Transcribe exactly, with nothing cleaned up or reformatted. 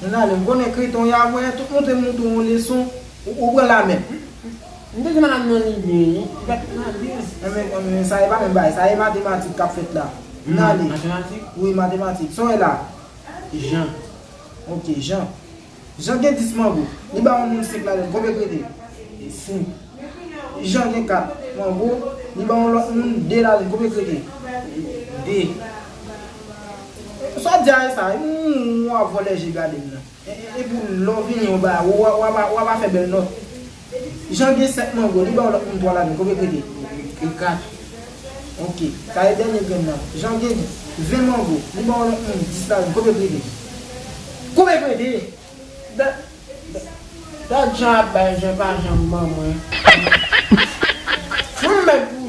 Ann ale, m konnen kreten w ye a, mwen, tout moun te montre w yon leson, ou, ou pran la men. M te di madanm nan li byen, wi. Li pa t nan byen. Anben, anben, sa e pa menm bagay, sa e matematik k ap fèt la. Ann ale. Matematik? Wi, matematik. Sa w ye la? Jan. Ok, Jan. Jan gen dis mango. Li ba yon moun senk ladan l. Konbyen k rete? Senk. Jan gen kat mango. Li ba yon lòt moun de ladan l. Konbyen k rete? De. Sa w di a e sa? Ou ap vòlè je gade m nan. E, e, epi w lè w vini w ba, w, w, w, w ap fè bèl nòt. Jan gen sèt mango, li ba yon lòt moun twa ladan l, konbyen k rete? Kat. Ok, sa e dènye grenn nan. Jan gen ven mango, li ba yon lòt moun dis ladan l, konbyen k rete? Konbyen k rete? Dat, dat, dat Jan ap bay, Jan pa janm ban mwen. Mwen m mèt pou